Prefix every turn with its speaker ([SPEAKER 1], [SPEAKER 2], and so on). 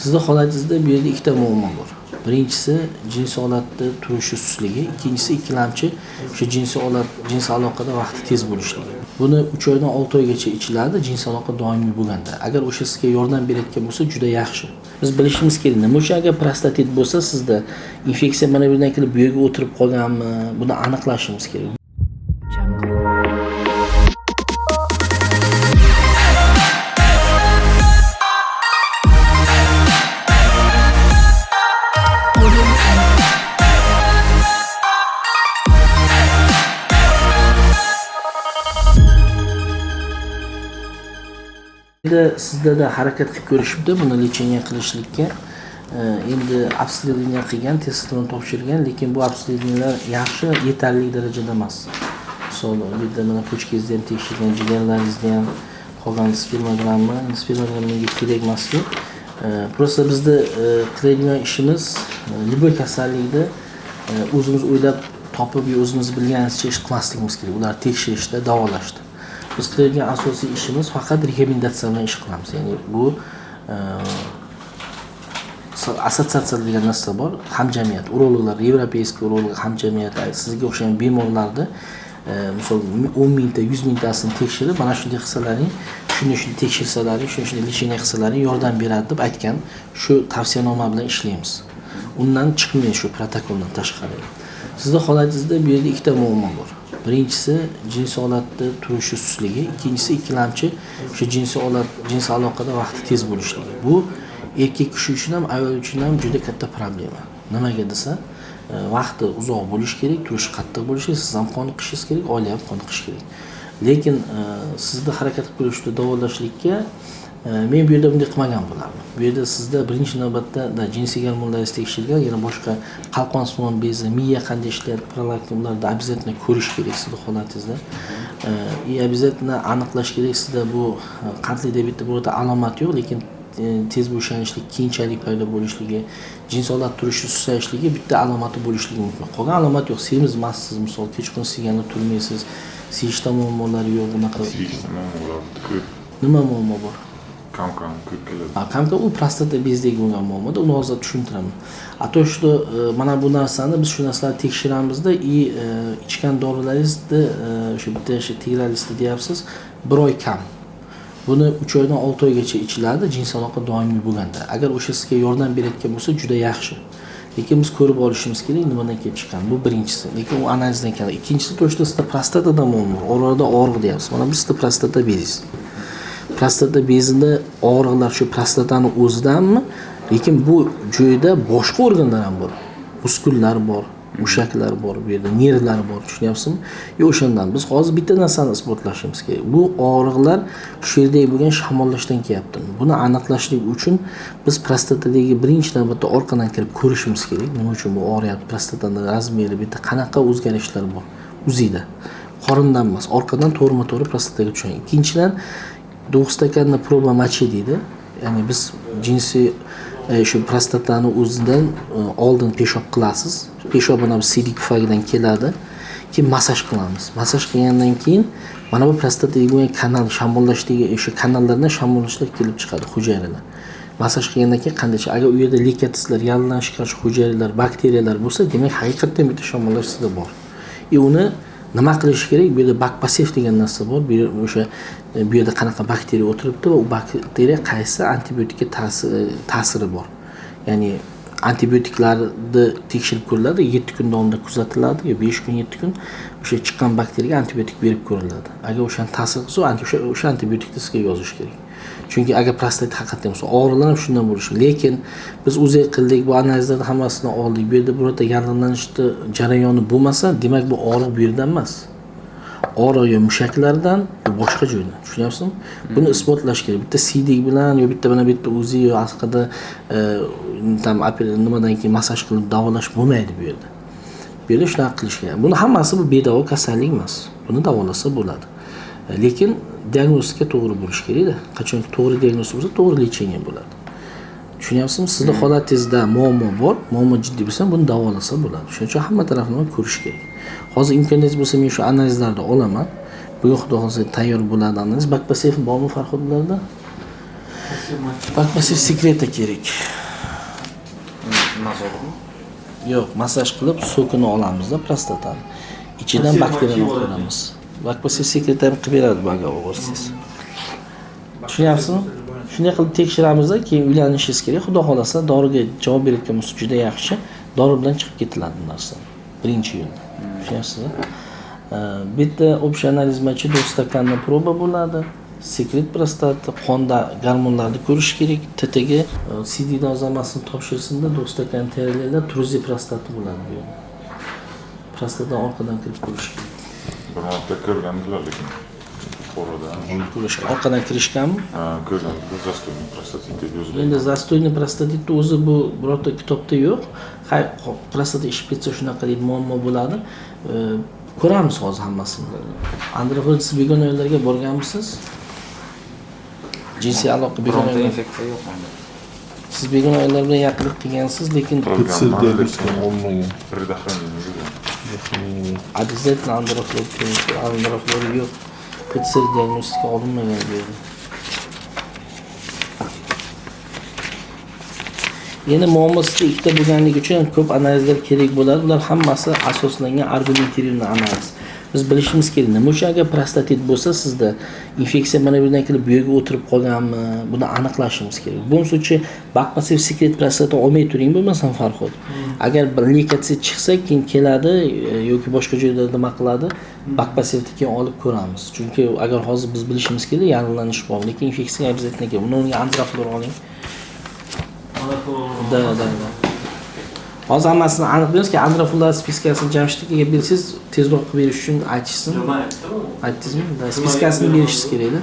[SPEAKER 1] Sizni holatingizda bu yerda ikkita muammo bor. Birinchisi jinsiy holatda turishi sustligi, ikkinchisi ikkilamchi o'sha jinsiy holat, jinsiy aloqada vaqti tez bo'lishligi. Buni 3 oydan 6 oygacha ichiladi, jinsiy aloqa doimiy bo'lganda. Agar o'sha sizga yordam berayotgan bo'lsa, juda yaxshi. Biz bilishimiz kerak, nima uchun agar prostatit bo'lsa, sizda infeksiya mana bu yerdan kelib bu yerga o'tirib qolganmi, buni aniqlashimiz kerak. Sizda da harakat qilib ko'rishibdi buni lecheniya qilishlikka. Endi обследование qilgan, testlarni topshirgan, lekin bu обследованиялар yaxshi, yetarli darajada emas. Misol, bu yerda mana pochkangizni ham tekshirgan, jigarlaringizni ham, qolgan spermogramma, spermogramma kerak emas-ku. Просто bizni qiladigan ishimiz любой kasallikni o'zimiz o'ylab topib, o'zimiz bilganimizcha ish qilmasligimiz kerak. Ularni tekshirishda, davolashda. Biz qiladigan asosiy ishimiz faqat rekomendatsiya bilan ish qilamiz. Ya'ni bu assotsiatsiya degan narsa bor, hamjamiyat, urologlar, yevropeyskiy urolog hamjamiyati sizga o'xshagan bemorlarni misol 10 mingta, 100 mingtasini tekshirib, mana shunday qilsalaring, shuni shuni tekshirsalaring, shuni shuni lecheniya qilsalaring yordam beradi deb aytgan shu tavsiyanoma bilan ishlaymiz. Undan chiqmaydi shu protokoldan tashqari. Sizni holatingizda bu yerda ikkita muammo bor. Birinchisi jinsiy holatda turishi sustligi, ikkinchisi ikkilamchi o'sha jinsiy holat, jinsiy aloqada vaqti tez bo'lishligi. Bu erkak kishi uchun ham, ayol uchun ham juda katta problema. Nimaga desa, vaqti uzoq bo'lishi kerak, turishi qattiq bo'lishi kerak, siz ham qoniqishingiz kerak, oila ham qoniqishi kerak. Lekin sizni harakat qilib ko'rishda davolashlikka men bu yerda bunday qilmagan bo'lardim. Bu yerda sizda birinchi navbatda jinsiy gormonlaringiz tekshirilgan, yana boshqa qalqonsimon bezi, miya qanday ishlayapti, prolaktin, ularni обязательно ko'rish kerak sizni holatingizda. И обязательно aniqlash kerak sizda bu qandli diabetda birorta alomat yo'q, lekin tez bo'shanishlik, keyinchalik paydo bo'lishligi, jinsiy holat turishi susayishligi bitta alomati bo'lishligi mumkin. Qolgan alomat yo'q, semiz emassiz, misol kechqurun siyganda turmaysiz, siyishda muammolari yo'q, bunaqa.
[SPEAKER 2] Siyishda muammolar ko'p.
[SPEAKER 1] Nima muammo bor?
[SPEAKER 2] Kam-kam ko'p keladi.
[SPEAKER 1] Kam-kam u prostata bezdagi bo'lgan muammoda, uni hozir tushuntiraman. A то что mana bu narsani biz shu narsalarni tekshiramizda и ichgan dorilaringizni o'sha bitta o'sha tegralista deyapsiz, 1 oy kam. Buni 3 oydan 6 oygacha ichiladi, jinsiy aloqa doimiy bo'lganda. Agar o'sha sizga yordam berayotgan bo'lsa, juda yaxshi. Lekin biz ko'rib olishimiz kerak, nimadan kelib chiqqan. Bu birinchisi. Lekin u analizdan keladi. Ikkinchisi, то что sizda prostatada muammo bor. Orada og'riq deyapsiz. Mana bu sizda prostata bezingiz. Prostata bezida og'riqlar shu prostatani o'zidanmi? Lekin bu joyda boshqa organlar ham bor. Muskullar bor, mushaklar bor, bu yerda nervlar bor, tushunyapsizmi? Yo o'shandan biz hozir bitta narsani isbotlashimiz kerak. Bu og'riqlar shu yerdagi bo'lgan shamollashdan kelyaptimi? Buni aniqlashlik uchun biz prostatadagi birinchi navbatda orqadan kirib ko'rishimiz kerak. Nima uchun bu og'riyapti? Prostataning razmeri, bu yerda qanaqa o'zgarishlar bor? Uzida. Qorindan emas, orqadan to'g'rima-to'g'ri prostataga tushgan. Ikkinchidan двухстаканная проба мочи deydi. Ya'ni biz jinsiy shu prostatani o'zidan oldin peshob qilasiz. Peshob mana bu siydik pufagidan keladi. Keyin massaj qilamiz. Massaj qilgandan keyin mana bu prostatadagi bo'lgan kanal shamollashdagi o'sha kanallardan shamollashlar kelib chiqadi hujayralar. Massaj qilgandan keyin qanday agar u yerda leykotitlar, yallig'lanishga qarshi hujayralar, bakteriyalar bo'lsa, demak haqiqatdan bitta shamollash sizda bor. И uni nima qilish kerak? Bu yerda bakpasef degan narsa bor. Bu yer o'sha bu yerda qanaqa bakteriya o'tiribdi va u bakteriya qaysi antibiotikka ta'siri bor. Ya'ni antibiotiklarni tekshirib ko'riladi, 7 kun davomida kuzatiladi, yo 5 kun, 7 kun o'sha chiqqan bakteriyaga antibiotik berib ko'riladi. Agar o'shani ta'sir qilsa, o'sha antibiotikni sizga yozish kerak. Chunki agar prostatit haqiqatdan bo'lsa, og'riqlar ham shundan bo'lishi. Lekin biz UZI qildik, bu analizlarni hammasini oldik. Bu yerda birorta yallig'lanishni jarayoni bo'lmasa, demak bu og'riq bu yerdan emas. Og'riq yo mushaklardan, yo boshqa joydan. Tushunyapsizmi? Buni isbotlash kerak. Bitta siydik bilan yo bitta mana bu yerda UZI yo asqada tam nimadan keyin massaj qilib davolash bo'lmaydi bu yerda. Bu yerda shunaqa qilish kerak. Buni hammasi bu bedavo kasallik emas. Buni davolasa bo'ladi. Lekin diagnostika to'g'ri bo'lishi kerak-da. Qachonki to'g'ri diagnoz bo'lsa, to'g'ri lecheniya bo'ladi. Tushunyapsizmi? Sizni holatingizda muammo bor, muammo jiddiy bo'lsa, buni davolasa bo'ladi. Shuning uchun hamma tarafdan ko'rish kerak. Hozir imkoniyatingiz bo'lsa, men shu analizlarni olaman. Bugun xudo xohlasa tayyor bo'ladi analiz. Bakpasef bormi Farhod ularda? Bakpasef sekreta kerak.
[SPEAKER 3] Massajmi?
[SPEAKER 1] Yo'q, massaj qilib сок ini olamizda prostatani. Ichidan
[SPEAKER 4] Посев
[SPEAKER 1] bakteriyani
[SPEAKER 4] мочи oladi.
[SPEAKER 1] Ko'ramiz. Бакпосев секрет ham qilib beradi bu agar og'irsangiz. Tushunyapsizmi? Shunday qilib tekshiramizda, keyin uylanishingiz kerak. Xudo xohlasa, doriga javob berayotgan bo'lsa juda yaxshi. Dori bilan chiqib ketiladi bu narsa. Birinchi yo'lda. Tushunyapsizmi? Bitta общий анализ мочи, двухстаканный проба bo'ladi. Секрет prostata, qonda gormonlarni ko'rish kerak. ТТГ, CD yozilmasini topshirsinda, двухстакан tayyorlanglar, УЗИ prostata bo'ladi bu yerda. Prostatadan orqadan kirib ko'rish kerak.
[SPEAKER 2] Bir marta ko'rgandilar, lekin Buxoroda.
[SPEAKER 1] Ko'rish orqadan kirishganmi?
[SPEAKER 2] Ha, ko'rgandilar, застойный prostatit deb yozilgan.
[SPEAKER 1] Endi застойный prostatitni o'zi bu birorta kitobda yo'q. Hay, prostata ishib ketsa, shunaqa deydi, muammo bo'ladi. Ko'ramiz hozir hammasini. Androflor, siz begona ayollarga borganmisiz? Jinsiy aloqa begona
[SPEAKER 3] Bironta
[SPEAKER 1] ayollar.
[SPEAKER 3] Infeksiya yo'q menda.
[SPEAKER 1] Siz begona ayollar bilan yaqinlik qilgansiz, lekin
[SPEAKER 5] PCR diagnostika olmagan.
[SPEAKER 2] Предохранение bo'lgan.
[SPEAKER 1] Обязательно androflor kerak, androflor yo'q. PCR diagnostika olinmagan bu yerda. Endi muammo sizda ikkita bo'lganligi uchun ko'p analizlar kerak bo'ladi. Bular hammasi asoslangan аргументированный analiz. Biz bilishimiz kerak, nima uchun agar prostatit bo'lsa sizda infeksiya mana bu yerdan kelib bu yerga o'tirib qolganmi, buni aniqlashimiz kerak. Bu случае бакпосев секрет prostata olmay turing bo'lmasam, Farhod. Agar bir leykotsit chiqsa, keyin keladi yoki boshqa joyda nima qiladi, бакпосев ni keyin olib ko'ramiz. Chunki agar hozir biz bilishimiz kerak, yaralanish bor, lekin infeksiya обязательно kerak. Buni o'rniga androflor oling. Да. Hozir hammasini aniq bilamiz ki, androflor списка sini Jamshid akaga bersangiz, tezroq qilib berish uchun aytishsin.
[SPEAKER 4] Man aytdim.
[SPEAKER 1] Aytdingizmi? Да, списка sini berishingiz kerak edi.